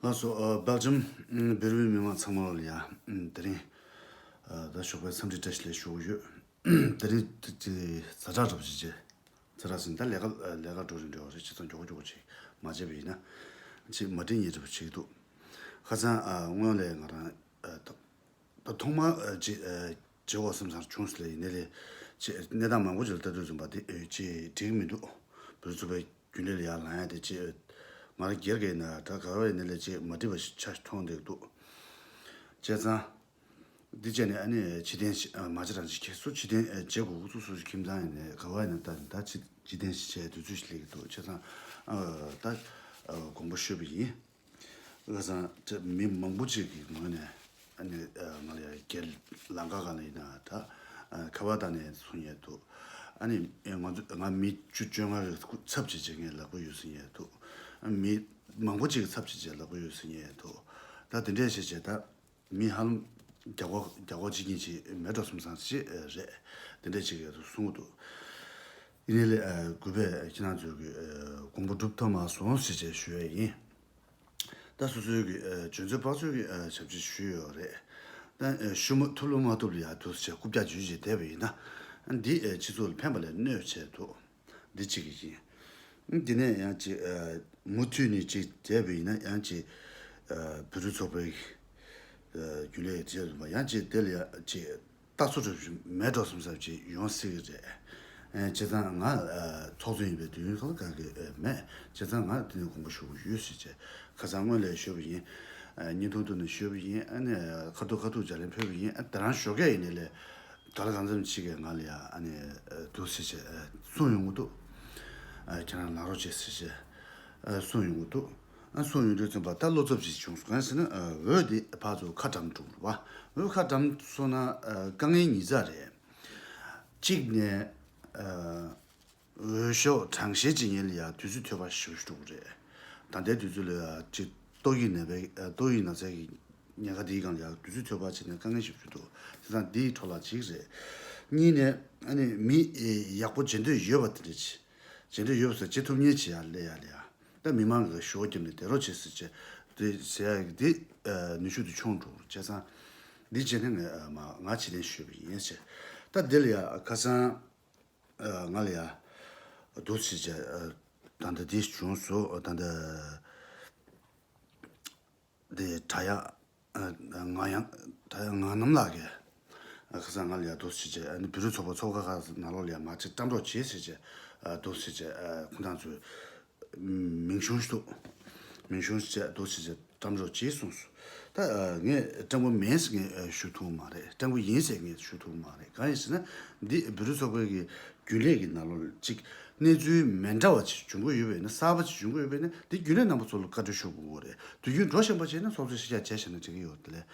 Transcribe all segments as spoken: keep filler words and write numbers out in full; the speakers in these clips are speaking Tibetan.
ལགས་སོ། ཨ། དཔལ་འབྱོར་བེ་རུའི་མི་མང་ཚང་མ་ལ་ཡ། ཨ། དེ་རིང་། ཨ། ད་ཞོགས་པའི་འཚམས་འདྲི་བཀྲ་ཤིས་བདེ་ལེགས་ཞུ་གི་ཡོད། དེ་རིང་དེ་དེ་ཛ་དྲག་འདྲ་པོ་ཅིག་བྱས། ཛ་དྲག་ཟེར་ན་ད་ལས་ཀ་ལས་ཀ་འགྲོ་རིང་འདྲ་བ་རེད། ཆེ་ཚང་མགྱོགས་པོ་མགྱོགས་པོ་ཅིག་མ་བྱས་པ་ཡིན་ན། ཅིག་མ་འགྲིག་ཉེ་འདྲ་པོ་ཅིག་འདུག་ཁ་སང་། ཨ། སྔོན་ལ་ང་རང་། ཨ། ད་ད་ཐོག་མར། ཨ། ཅིག་ཨ། བྱེད་དགོས་བསམ་བསམ་བྱུང་སོང་ལ། ཡིན་ནའི་ལས་ཅིག་གནས་སྟངས་མང་པོ་ཅིག་ལ་ལྟ་དུས་ཙམ་པ་དེ། ཨ། ཅིག་འགྲིག་གི་མི་འདུག་བེ་རུ་ཚོགས་པའི་རྒྱུན་ལས་ལ་ཡར་ལངས་ཡ་དེ་ཅིག་ང་རང་སྒེར་གྱི་ཡིན་ན་ད་ག་བ་ཡིན་ནའི་ལས་ཅིག་མ་འགྲིག་པ་ཞིག་ཆགས་མཐོང་བསྡད་འདུག་བྱས་ཙང་། འདི་བྱས་ནས་ཨ་ནི་ཕྱི་འཐེན་ཞིག་ཨ། མ་བྱེད་རང་ཅིག་ཁྱེད་ཚོ་ཕྱི་འཐེན། ཨ། བྱེད་དགོས་ཀྱི་འདུག་སོ་སོ་ཁྱིམ་ཚང་ཡིན་ནའི་ག་བ་ཡིན་ན། ད་ད་ཕྱི་ཕྱི་འཐེན་ཞིག་བྱས་དུས་ཚོད་ཞིག་སླེབས་ཀྱི་འདུག་བྱས་ཙང་། ཨ། ད། ཨ། དགོངས་པ་ཞུས་པ་ཡིན། ཁ་སང་དེ་མི་མང་པོ་ཅིག་གི་ངོས་ནས་ཨ་ནི། ཨ། ང་ལ་ཡ་སྒེར་ལམ་ཁ་སྒང་ལ་ཡིན་ན་ད། ཨ། ཁ་པར་བཏང་ནས་གསུང་ཡས་འདུག་ཨ་ནི། ཨ། ང་ཚོ་ང་མི་བཅུ་བཅོ་ལྔ་གི་ཚབ་བྱེད་བྱེད་ངས་ལབ་ཀྱི་ཡོད་ཟེར་ཡས་འདུག་ཨ། མི་མང་པོ་ཅིག་གི་ཚབ་བྱེད་བྱེད་ལབ་ཀྱི་ཡོད་ཟེར་ཡས་འདུག་ད་དེ་འདྲས་བྱས་བྱས་ད། མི་ཧ་ལམ་བརྒྱ་སྐོར་བརྒྱ་སྐོར་གཅིག་གཉིས་ཅིག་མེད་འགྲོ་བསམ་བསམ་ཅིག་རེད། དེ་འདྲ་ཅིག་གསུང་གི་འདུག་ཡིན་ནའི་ལས། ཨ། གུས་པས་ཁྱེད་རང་ཚོའི་གི། ཨ། དགོངས་པ་འགྲུབ་ཐུབ་མ་སོང་ཞེས་བྱས་ཞུ་ཡས་ཡིན། ད་སོ་སོའི་གི། ཨ། འཇོན་ཚོད་དཔག་ཚོད་ཀྱི། ཨ། ཞབས་ཕྱི་ཞུས་ཡོད་རེད། ད། ཨ། ཞུ་མ་ཐུབ་ལ་མ་ཐུབ་ལ་ཡ་འདུག་སེ་རྐུབ་བཀྱག་འཇུས་བྱས་བསྡད་པ་ཡིན་ན། འདི། ཨ། སྤྱི་ཚོགས་ལ་ཕན་པ་ལས་གནོད་བྱས་འདུག་འདི་གཅིག་ཡིན། འདི་ནས་ཡང་ཅིག་ཨ། མུ་མཐུད་ནས་ཅིག་བསྡད་པ་ཡིན་ན་ཡང་ཅིག་ཨ། བོད་རིགས་ཚོགས་པའི། ཨ། རྒྱུན་ལས་ཀྱི་རྗེས་སུ་མ་ཡང་ཅིག་དེ་ལ་ཡང་ཅིག་ལྟ་ཚུལ་འདྲ་པོ་ཞིག་མེད་འགྲོ་བསམ་བསམ་ཅིག་ཡོང་སྲིད་ཀྱི་རེད། ཨ། བྱས་ཙང་ང་ཨ། ཚོགས་གཙོ་ཡིན་པའི་དུས་ཡུན་ཁག་གང་གི་ཨ། མེད། བྱས་ཙང་ང་དེ་ནས་དགོངས་པ་ཞུ་གི་ཡོད་ཟེར་བྱས་ཁ་སང་སྔོན་ལ་ཞུས་པ་ཡིན། ཨ། བརྙན་ཐུང་ཐོག་ནས་ཞུས་པ་ཡིན། ཨ་ནི་ཁ་ཐུག་ཁ་ཐུག་ལྗགས་ལན་ཕུལ་བ་ཡིན། ཨ། དེ་རང་ཞོགས་ཀས་ཡིན་ནའི་ལས། ག་ལ་གང་འཚམ་ཅིག་གིས་ང་ལ་ཡ་ཨ་ནི་འདུག་སེ་བྱས་གསུངས་ཡོང་གི་འདུག་ཨ། ཁྱེད་རང་ལངས་རོགས་བྱེད་ཟེར་བྱས་གསུངས་ཡོང་གི་འདུག་ཨ། གསུངས་ཡོང་དུས་ཙམ་པ་ད་བློ་འཚབ་ཅིག་བྱུང་སོང་། གང་ཡིན་ཟེར་ན། ཨ། འོས་དེ་ཕར་ཚུར་ཁ་བཀྲམ་འགྲོ་གི་རེད་པ། འོས་ཁ་བཀྲམ་སོང་ན། ཨ། དཀའ་ངལ་གཉིས་ཆ་རེད། གཅིག་ནས། ཨ། འོས་ཤོག་གྲངས་བཤེར་བྱེད་མཁན་ལ་ཡ་དུས་ཚོད་འཕྲོད་པ་ཞེ་པོ་ཞིག་འགྲོ་གི་རེད། ད་ལྟའི་དུས་ཚོད་ལ་ཡ་ཅིག་ཏོག་དབྱིབས་ནད་པའི། ཨ། ཏོག་དབྱིབས་ན་ཚའི་ཉེན་ཁ་འདིའི་སྒང་ལ་ཡ་དུས་ཚོད་འཕྲོད་པ་བྱས་ནས་དཀའ་ངལ་ཞེ་པོ་ཞིག་འདུག་བྱས་ཙང་འདིའི་འཕྲོ་བརླག་གཅིག་རེད། གཉིས་ནས་ཨ་ནི་མི་ཡག་པོ་བྱེད་འདོད་ཡོད་པ་དེ་འདྲ་བྱེད། བྱེད་འདོད་ཡོད་པ་ཟེར། བྱེད་ཐུབ་མཁན་བྱེད་ཡ་སླེབས་ཡ་ལ་ཡ། ད་མི་མང་གི་ཞུ་བ་བརྒྱབ་ནས་བསྡད་རོགས་བྱེད་ཟེར་བྱས་དེ་ཟེར་ཡ་གི་དེ། ཨ། ནུས་ཤུགས་དེ་ཆུང་འགྲོ་གི་རེད། བྱས་ཙང་འདི་བྱས་ནས་ངས། ཨ། མ་ང་ཕྱིར་འཐེན་ཞུས་པ་ཡིན་ཟེར། ད་འདི་ལ་ཡ་ཁ་སང་། ཨ། ང་ལ་ཡ་འདུག་སེ་བྱས། ཨ། ད་ལྟ་འདི་བྱུང་སོང་། ད་ལྟ་འདི་དྲ་ཡག་ཨ། ང་ཡང་ད་ཡང་ངག་གནམ་ལགས་ཀྱིས། ཨ། ཁ་སང་ང་ལ་ཡ་འདུག་སེ་བྱས། ཨ་ནི་བོད་རིགས་ཚོགས་པ་ཚོགས་ཁང་ནང་ལོགས་ལ་ཡ་མ་ཅིག་བཀྲམ་རོགས་བྱེད་ཟེར་བྱས། ཨ། འདུག་སེ་བྱས། ཨ། ཁོང་རྣམ་ཚོས་མིང་གཞུང་ཞིག་འདུག་མིང་གཞུང་ཞིག་བྱས་འདུག་སེ་བྱས་བཀྲམ་རོགས་བྱེད་གསུངས་སོང་། ད། ཨ། ངས་བཀྲམ་པ་མིན་ཟེར་ངས་ཞུ་ཐུབ་མ་རེད། བཀྲམ་པ་ཡིན་ཟེར་ངས་ཞུ་ཐུབ་མ་རེད། གང་ཡིན་ཟེར་ན་འདི་བོད་རིགས་ཚོགས་པའི་གི་རྒྱུན་ལས་ཀྱི་ནང་ལོགས་ལ་ཅིག་གནས་ཚུལ་མི་འདྲ་བ་ཅིག་བྱུང་གི་ཡོད་པ་ཡིན་ན། གསར་པ་ཅིག་བྱུང་གི་ཡོད་པ་ཡིན་ན། འདི་རྒྱུན་ལས་རྣམ་པ་ཚོ་ལ་བཀའ་འདྲི་ཞུ་དགོས་ཀྱི་རེད། དུས་རྒྱུན་འགྲོ་བཞིན་པ་བྱས་ན་ཚོགས་གཙོས་ཤེས་རྒྱ་བྱས་བྱས་ན་འགྲིག་གི་ཡོད་རེད།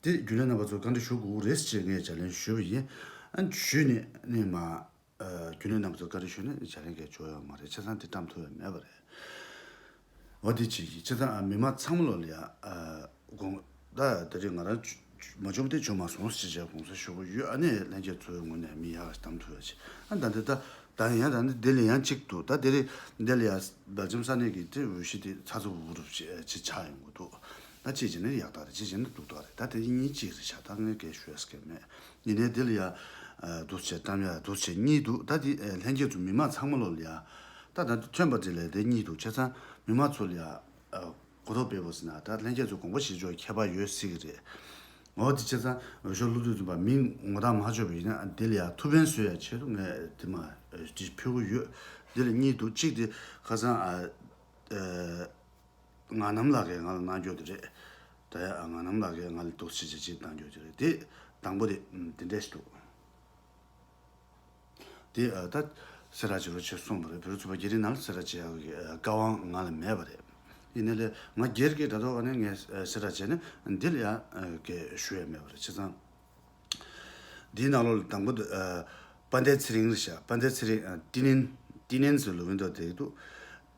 དེ་རྒྱུན་ལས་རྣམ་པ་ཚོར་བཀའ་འདྲི་ཞུ་དགོས་རེད་ཅེས་ངས་ལྗགས་ལན་ཞུས་པ་ཡིན། ཨ། ཞུས་ནས་ནི་མ། ཨ། རྒྱུན་ལས་རྣམ་པ་ཚོར་བཀའ་འདྲི་ཞུས་ནས་ལྗགས་ལན་གང་ཡང་འབྱོར་ཡོད་མ་རེད། བྱས་ཙང་དེ་བཀྲམ་ཐུབ་ཡོད་མེད་པ་རེད། འོ་དེ་བྱས་ཀྱི་བྱས་ཙང་། ཨ། མི་མང་ཚང་མ་ལོ་ལ་ཡ། ཨ། དགོངས། ད་དེ་རིང་ང་རང་མ་བྱུང་དེ་བྱུང་མ་སོང་ཞེས་བྱས་དགོངས་སེལ་ཞུ་གི་ཡོད། ཨ་ནི་ལྷན་རྒྱས་ཚོའི་ངོས་ནས་མི་ཡག་ག་ཞིག་བདམས་ཐུབ་ཡ་ཅིག་ཨ། ད་འདི་ད་ད་ཡང་ད་འདི་འདི་ལ་ཡང་གཅིག་འདུག་ད་དེ་རིང་འདི་ལ་ཡ་སྦེལ་ཇམ་ས་གནས་ཀྱི་དེ་འོས་གཞི་དེ་ཚ་ཚ་འུར་འུར་ཅིག་ཆགས་ཡོང་གི་འདུག་ད་གཅིག་བྱས་ན་ཡག་ཐག་རེད། གཅིག་བྱས་ན་སྡུག་ཐག་རེད། ད་དེ་གཉིས་གཅིག་རེད་ཤག་ད་ངས་སྐད་ཤོད་ཡ་ཟེར་མཁན་མེད། ཡིན་ནའི་འདི་ལ་ཡ། ཨ། འདུག་སེ་བཀྲམ་ཡ་འདུག་སེ་གཉིས་འདུག་ད་དེ། ཨ། ལྷན་རྒྱས་ཚོ་མི་མང་ཚང་མ་ལོ་ལ་ཡ། ད་ད་ཐོན་པ་དེ་ལས་དེ་གཉིས་འདུག་བྱས་ཙང་མི་མང་ཚོ་ལ་ཡ། ཨ། གོ་རྟོགས་སྤེལ་དགོས་ཟེར་ན་ད་ལྷན་རྒྱས་ཚོ་དགོངས་པ་བཞེས་ཕྱོགས་ཁྱད་པར་ཡོད་སྲིད་ཀྱི་རེད། འོ་དེ་བྱས་ཙང་འོས་ཤོག་བླུག་དུས་ཙམ་པ་མིང་ངོ་རྟགས་མ་ཆོད་པ་ཡིན་ན་འདི་ལ་ཡ་ཐུགས་ཕན་གསོས་ཡ་ཆེད་དུ་ངས་དེ་མ་འདི་ཕུལ་གྱི་ཡོད། འདི་ལ་གཉིས་འདུག་གཅིག་དེ་ཁ་སང་། ཨ། ཨ། ངག་གནམ་ལགས་ཀྱིས་ང་ལ་གནང་རྒྱུ་དེ་རེད། ད་ཡ། ཨ། ངག་གནམ་ལགས་ཀྱིས་ང་ལ་འདུག་སེ་བྱས་བྱས་གནང་རྒྱུ་དེ་རེད། དེ་དང་པོ་དེ། ཨ། དེ་འདྲས་ཞིག་འདུག་དེ། ཨ། ད་གསལ་བསྒྲགས་བྱེད་རོགས་བྱེད་གསུངས་པ་རེད། བོད་རིགས་ཚོགས་པ་རྒྱ་རིགས་ནང་ལ་གསལ་བསྒྲགས་བྱེད་ཡག་གི། ཨ། བཀའ་དབང་ང་ལ་མེད་པ་རེད། ཡིན་ནའི་ལས་ང་སྒེར་གྱི་དྲ་ཐོག་ནས་ངས། ཨ། གསལ་བསྒྲགས་བྱས་ནས་འདི་ལ་ཡ། ཨ། སྐད་ཞུ་ཡ་མེད་པ་རེད། བྱས་ཙང་འདིའི་ནང་ལོགས་ལ་དང་པོ་དེ། ཨ། དཔལ་ལྡན་ཚེ་རིང་རེད་ཤག་དཔལ་ལྡན་ཚེ་རིང་། ཨ། ཏི་ནིན། ཏི་ནིན་ཟེར་ལོ་བིན་དོ་དེ་འདུག་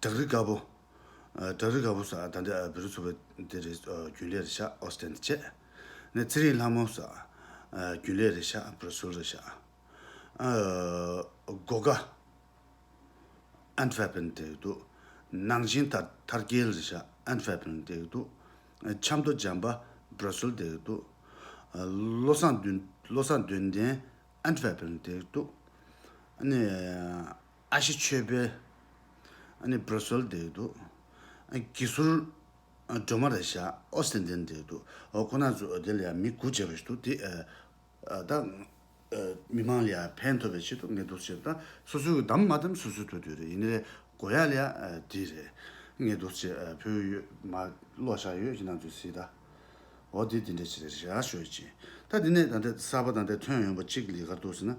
བྲག་རི་དཀར་པོ། ཨ། བྲག་རི་དཀར་པོ་ཟེར། ད་འདི། ཨ། བོད་རིགས་ཚོགས་པའི་འདི་རེད། ཨ། རྒྱུན་ལས་རེད་ཤག་ཨོ་སི་ཊན་བྱས། ནས་ཚེ་རིང་ལྷ་མོ་ཟེར། ཨ། རྒྱུན་ལས་རེད་ཤག་བྷ་ར་སེལ་རེད་ཤག་ཨ། སྒོ་ཁ། ཨན་ཊ་ཝེར་པན་དེ་འདུག་ནང་ཆེན་དར་དར་རྒྱས་རེད་ཤག་ཨན་ཊ་ཝེར་པན་དེ་འདུག་ཆབ་མདོ་བྱམས་པ་བྷར་སེལ་བསྡད་ཀྱི་འདུག། བློ་བཟང་དོན་བློ་བཟང་དོན་ལྡན་ཨན་ཊི་ཝར་པན་བསྡད་ཀྱི་འདུག། ཨ་ནི་ཨ་ཤི་ཆོས་འཕེལ་ཨ་ནི་བྷར་སེལ་བསྡད་ཀྱི་འདུག། ཨ་དགེ་ཟུར་སྒྲོལ་མ་རེད་ཤག། ཨོ་སི་ཊན་བསྡད་ཀྱི་འདུག། ཨོ་ཁོ་ན་ཚོ་དེ་ལ་ཡང་མི་དགུ་བྱས་པ་ཞིག་འདུག། དེ་ཨ་ད། མི་མང་ལ་ཡང་ཕན་ཐོགས་པའི་ཆེད་དུ་ངས་འདུག་བྱས། ད་སོ་སོའི་གི་གདམ་མ་གདམ་སོ་སོའི་ཐུགས་འདོད་རེད། ཡིན་ནའི་དགོས་ཡག་ལ་ཡང་དེ་རེད། ངས་འདུག་བྱས་ཕུལ་ཡོད་མ་ཀློག་བཞག་ཡོད་ཀྱི་ནང་དུ་གཟིགས་ད། འོ་དེ་དེ་འདྲས་ཅིག་རེད་ཤག་ཞུ་ཡ་ཅིག། ད་དེ་ནས་ད་ལྟ་གསར་པ་ད་ལྟ་ཐོན་ཡོང་པ་གཅིག་ལས་ཀར་འདུག་ཟེར་ན།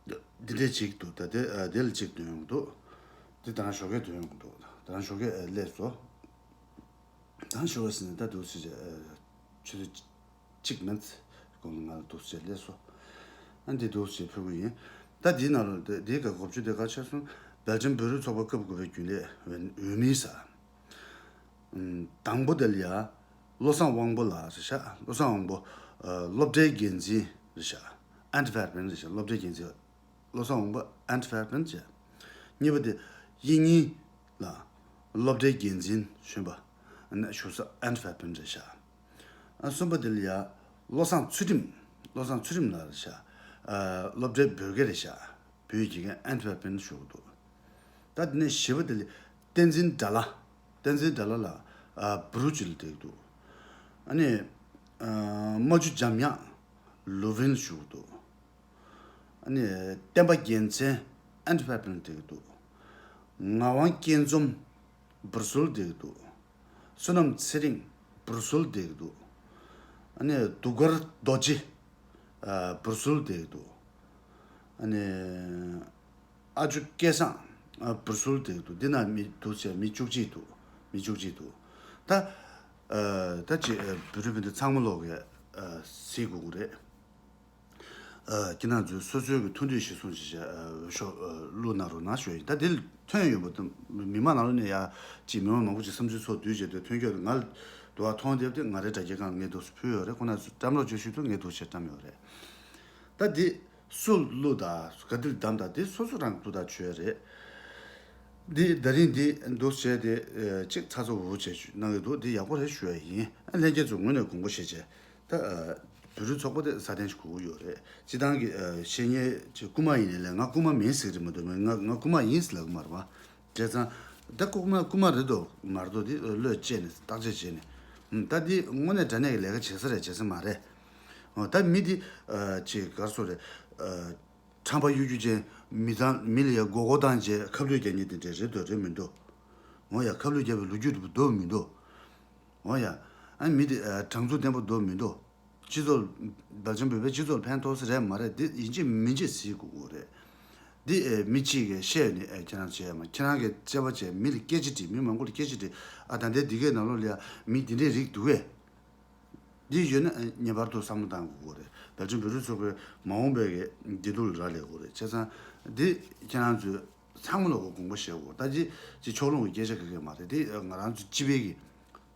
འདི་འདྲས་ཅིག་འདུག། ད་དེ་དེ་ལ་གཅིག་འདོན་ཡོང་འདུག། འདི་ད་རང་ཞོགས་ཀས་འདོན་ཡོང་འདུག། ད་རང་ཞོགས་ཀས་སླེབས་སོ། ད་ཞོགས་ཀས་ཟེར་ན་ད་འདུག་བྱས་ཆུ་ཚོད་གཅིག་མིན་གོང་ལ་ང་ལ་འདུག་བྱས་སླེབས་སོ། ཨ་འདི་འདུག་བྱས་ཕུལ་གི་ཡིན། ད་འདིའི་ནང་ལ་འདི་འདིའི་ག་འགོ་བརྗོད་དེ་ག་ཆགས་སོང་། སྦེལ་ཇམ་བོད་རིགས་ཚོགས་པ་སྐབས་དགུ་པའི་རྒྱུན་ལས་འོས་འོས་མི་ཟེར། ཨམ། དང་པོ་དེ་ལ་ཡ་བློ་བཟང་དབང་པོ་ལགས་རེད་ཤག། བློ་བཟང་དབང་པོ་ཨ་སློབ་གྲྭའི་འགན་འཛིན་རེད་ཤག། ཨན་ཊི་ཝར་པན་རེད་ཤག། སློབ་གྲྭའི་འགན་འཛིན། བློ་བཟང་དབང་པོ་ཨན་ཊི་ཝར་པན་བྱས། གཉིས་པ་དེ་དབྱིག་གཉེན་ལགས། སློབ་གྲྭའི་འགན་འཛིན་གཞོན་པ། ཨ་ནི་བཞུགས་ས་ཨན་ཊི་ཝར་པན་རེད་ཤག། ཨ་གསུམ་པ་དེ་ལ་ཡ་བློ་བཟང་ཚུལ་ཁྲིམས། བློ་བཟང་ཚུལ་ཁྲིམས་ལགས་རེད་ཤག། ཨ་སློབ་གྲྭའི་བོད་དགེ་རེད་ཤག། བོད་ཡིག་དགེ་རྒན་ཨན་ཊི་ཝར་པན་བཞུགས་འདུག། ད་དེ་ནས་བཞི་པ་དེ་ལ་བསྟན་འཛིན་དགྲ་ལྷ། བསྟན་འཛིན་དགྲ་ལྷ་ལགས་ཨ་བུ་རུ་ཅིལ་བསྡད་འདུག། ཨ་ནི་ཨ་རྨ་ཆུ་འཇམ་དབྱངས་ལུ་ཝིན་བཞུགས་འདུག། ཨ་ནི་བསྟན་པ་རྒྱལ་མཚན་ཨན་ཊི་ཝར་པན་བསྡད་འདུག། ངག་དབང་སྐྱིད་འཛོམས་བྷར་སེལ་བསྡད་འདུག། བསོད་ནམས་ཚེ་རིང་བྷར་སེལ་བསྡད་འདུག། ཨ་ནི་གདུགས་དཀར་རྡོ་རྗེ་ཨ་བྷར་སེལ་བསྡད་འདུག། ཨ་ནི་ཨ་ཇོ་སྐལ་བཟང་ཨ་བྷར་སེལ་བསྡད་འདུག། འདི་ན་མི་འདུག་བྱས་མི་བཅུ་གཅིག་འདུག། མི་བཅུ་གཅིག་འདུག། ད་ཨ་ད་ཅི་ཨ་བོད་རིགས་སྤུན་ཟླ་ཚང་མ་ལོག་གི་ཨ་གཟིགས་དགོས་ཀྱི་རེད། ཨ་ཁྱེད་རང་ཚོས་སོ་སོའི་གི་ཐུགས་འདོད་གཞིར་བཟུང་བྱས་བྱས་ཨ་འོས་ཤོག་ཨ་བླུགས་གནང་རོགས་གནང་ཞུ་ཡ་ཡིན། ད་དེ་ཐོན་ཡོད་པ་དང་མི་མང་ནང་ལོགས་ནས་ཡ་ཅིག་མི་མང་མང་པོ་ཅིག་བསམ་ཚུལ་ཚོགས་བསྡུས་བྱས་ཏེ་ཐོན་སྐྱོད་ང་ལ་དུ་བ་མཐོང་བསྡད་དེ་ང་རའི་དྲ་རྒྱའི་སྒང་ངས་འདུག་སེ་ཕུལ་ཡོད་རེད། ཁོ་ན་ཚོས་བཀྲམ་རོགས་བྱེད་ཞུས་དུས་ངས་འདུག་སེ་བཀྲམ་ཡོད་རེད། ད་འདི་སུ་བླུགས་དང་ག་དུས་བདམས་དང་འདི་སོ་སོ་རང་གི་ཐུགས་ཐག་ཆོད་རེད། འདི་ད་རིང་འདི་འདུག་བྱས་ཏེ་ཨ་ཅིག་ཚ་ཚ་འུར་འུར་བྱས་གནང་གི་འདུག། འདི་ཡག་པོ་རེད་ཞུ་ཡ་ཡིན། ཨ་ལྷན་རྒྱས་ཚོ་ངོས་ནས་དགོངས་པ་བཞེས་བྱས། ད་ཨ་བོད་རིགས་ཚོགས་པ་དེ་སྲ་བརྟན་ཞིག་དགོས་ཀྱི་ཡོད་རེད། སྤྱི་བཏང་གི་ཨ་བཤད་མཁན་ཅིག་རྐུན་མ་ཡིན་ནའི་ལས་ང་རྐུན་མ་མིན་ཟེར་གི་རེད་མ་གཏོགས་ང་ང་རྐུན་མ་ཡིན་ཟེར་ལབ་གི་མ་རེད་པ། བྱས་ཙང་ད་རྐུན་མ་རྐུན་མ་རེད་དོ་མ་རེད་དོ་དེ་བློས་བཅད་ནས་བརྟག་དཔྱད་བྱས་ནས། ཨུམ། ད་འདི་དངོས་གནས་དྲང་གནས་ཀྱི་ལས་ཀ་བྱེད་ས་རེད་བྱེད་ས་མ་རེད། འོ་ད་མི་འདི་ཨ་ཅིག་ག་རེ་ཟེར་རེད། ཨ་ཁྲམ་པ་གཡོ་སྒྱུ་ཅན། མི་ཚང་མི་ལ་ཡ་མགོ་སྐོར་བཏང་བྱས་ཁ་བསླུས་རྒྱག་མཁན་དེ་འདྲས་རེད་འདུག་རེད་མི་འདུག། འོ་ཡ་ཁ་བསླུས་རྒྱག་པའི་ལོ་རྒྱུས་འདུག་མི་འདུག། འོ་ཡ་ཨ་མི་དེ་ཨ་དྲང་ཚུགས་ལྡན་པོ་འདུག་མི་འདུག། སྤྱི་ཚོགས་སྦེལ་ཇམ་བོད་པའི་སྤྱི་ཚོགས་ལ་ཕན་ཐོགས་ས་རེད་མ་རེད་འདི་ཡིན་གཅིག་མིན་གཅིག་གཟིགས་དགོས་ཀྱི་རེད། འདི་ཨེ་མི་གཅིག་གིས་བཤད་ནས་ཨེ་ཁྱེད་རང་བྱས་ཡ་མ་ཁྱེད་རང་གིས་དཔྱད་པ་བྱས་མི་ལ་སྐད་ཆ་དྲིས་མི་མང་པོ་ལ་སྐད་ཆ་དྲིས་ཨ་ད་ལྟའི་འདི་གའི་ནང་ལོགས་ལ་ཡ་མི་འདི་འདྲའི་རིགས་འདུག་གས། འདི་ཡོད་ན་ངེས་པར་དུ་བསམ་བློ་བཏང་དགོས་ཀྱི་རེད། སྦེལ་ཇམ་བོད་རིགས་ཚོགས་པའི་མ་འོངས་པའི་གི་བདེ་སྡུག་ལ་རག་ལས་དགོས་རེད། བྱས་ཙང་འདི་ཁྱེད་རང་ཚོས་ཚང་མ་ལ་གོ་དགོངས་པ་བཞེས་དགོས། ད་ཅི་ཅི་ཕྱོགས་ལྷུང་གི་སྐད་ཆ་ག་གེ་མ་རེད། འདི་ང་རང་ཚོ་སྤྱི་པའི་གི་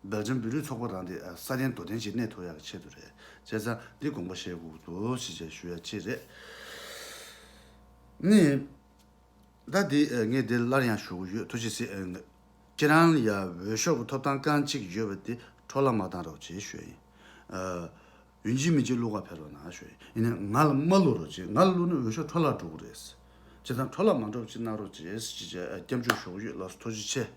སྦེལ་ཇམ་བོད་རིགས་ཚོགས་པ་རང་འདི་སྲ་བརྟན་དོ་ལྡན་ཅིག་གནས་ཐུབ་ཡག་གི་ཆེད་དུ་རེད། བྱས་ཙང་འདི་དགོངས་པ་བཞེས་དགོས་འདུག་ཞེས་བྱས་ཞུ་ཡ་ཅིག་རེད། ནི། ད་འདི་ཨ་ངས་འདིར་སླར་ཡང་ཞུ་གི་ཡོད། ཐུགས་རྗེ་གཟིགས། ཨ་ཁྱེད་རང་ལ་ཡ་འོས་ཤོག་གི་ཐོབ་ཐང་རྐང་གཅིག་ཡོད་པ་དེ་འཕྲོ་བརླག་མ་བཏང་རོགས་བྱེད་ཞུ་ཡ་ཡིན། ཨ་ཡིན་གཅིག་མིན་གཅིག་བླུག་ག་ཕེབས་རོགས་གནང་ཞུ་ཡ་ཡིན། ཡིན་ནའི་ང་ལ་མ་བླུག་རོགས་བྱེད། ང་ལ་བླུག་ན་འོས་ཤོག་འཕྲོ་བརླག་འགྲོ་གི་རེད། བྱས་ཙང་འཕྲོ་བརླག་མ་འགྲོ་བ་ཅིག་གནང་རོགས་བྱེད་ཅེས་སྐྱབས་འཇུག་ཞུ་གི་ཡོད། ལགས་སོ་ཐུགས་རྗེ་ཆེ།